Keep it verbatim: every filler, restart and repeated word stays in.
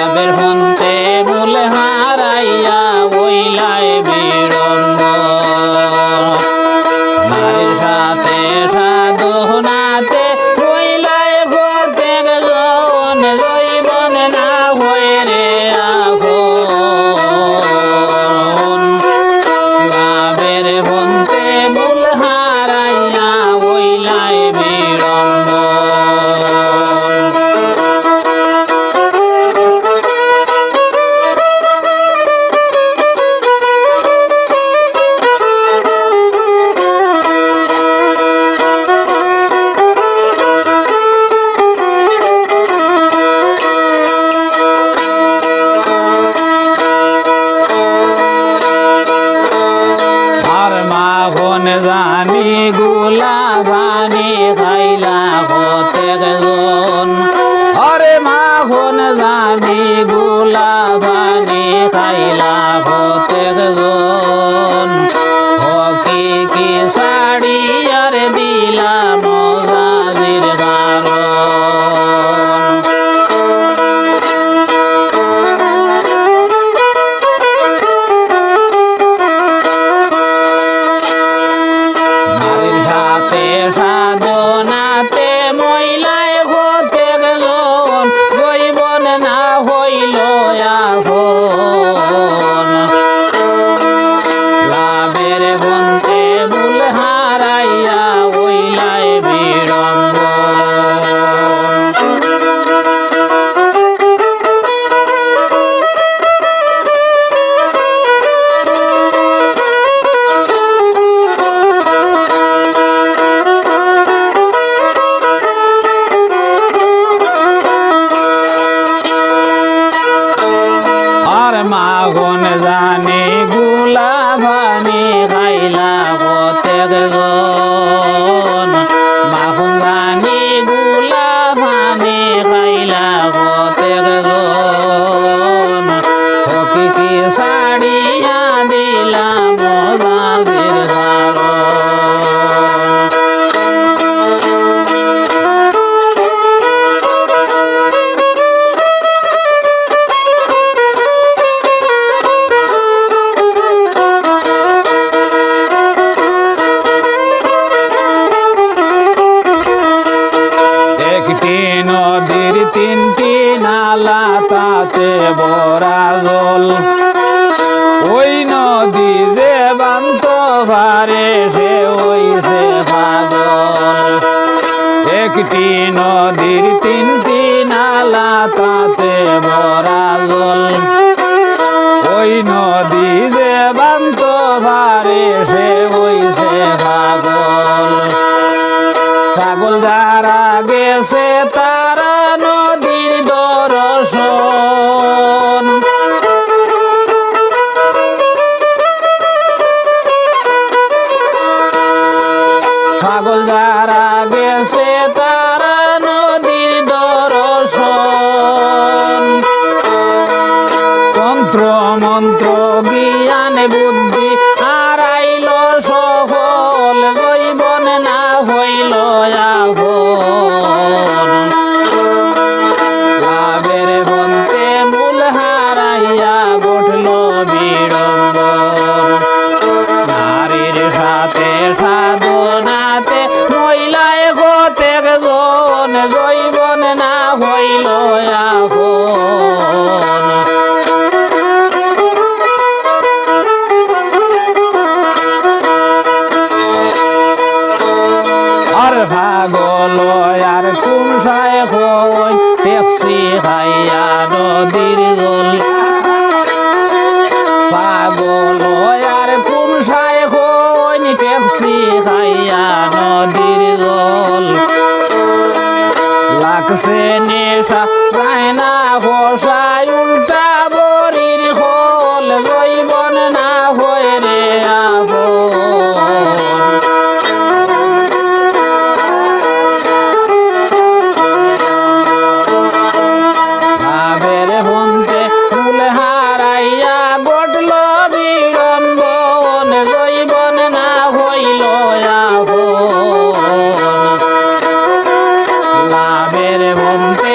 লাভের পন্থে মূল হারাইয়া অইলায় বিড়ম্বন। নারীর সাথে সাধনাতে অইলায় প্রত্যেক জন, জৈবন না হয় রে আপন। লাভের পন্থে মূল হারাইয়া অইলায় বিড়ম্বন। আর মাখন জানি গুলা পানি খাইলা প্রত্যেক জন। আরে মাখন জানি গুলা পানি খাইলা প্রত্যেক জন। হকি কি শাড়ি আর দিলা মজাজির কারণ। নারীর সাথে সাধনাতে মইলায় প্রত্যেক জন, জৈবন না হইল আপন। লাভের পন্থে মূল হারাইয়া অইলায় বিড়ম্বন। আর মাখন জানি গুলা পানি খাইলা প্রত্যেক জন। মাখন জানি গুলা পানি খাইলা প্রত্যেক জন। প্রকৃতি ছাড়িয়া দিলা মজাজির কারণ। একটি নদীর তিনটি নালা, তাতে ভরা জল। ওই নদী যে বানতো পারে, সে হইছে পাগল। একটি নদীর তিনটি নালা, তাতে ভরা জল। ওই নদী যে বানতো পারে, সে হইছে পাগল। পাগল যারা গেছে, তারা নদীর দর্শন। পাগল যারা গেছে, তারা নদীর দর্শন। তন্ত্র মন্ত্র জ্ঞান বুদ্ধি হারাইল সকল, জৈবন না হইল আপন। লাভের পন্থে মূল হারাইয়া ঘটল বিড়ম্বন। নারীর সাথে সাধনাতে মইলায় প্রত্যেক জন, জৈবন না হইল আপন। আর পাগল আর পুমসায় কইন পেপসি খাইয়া নদীর জল। পাগল আর পুমসায় কইন পেপসি খাইয়া নদীর জল। লাগছে নেশা, রায়না বসায় উল্টা বড়ির খল, জৈবন না হয় রে আপন। লাভের পন্থে মূল হারাইয়া ঘটল বিড়ম্বন, জৈবন না হইল আপন। লাভের পন্থে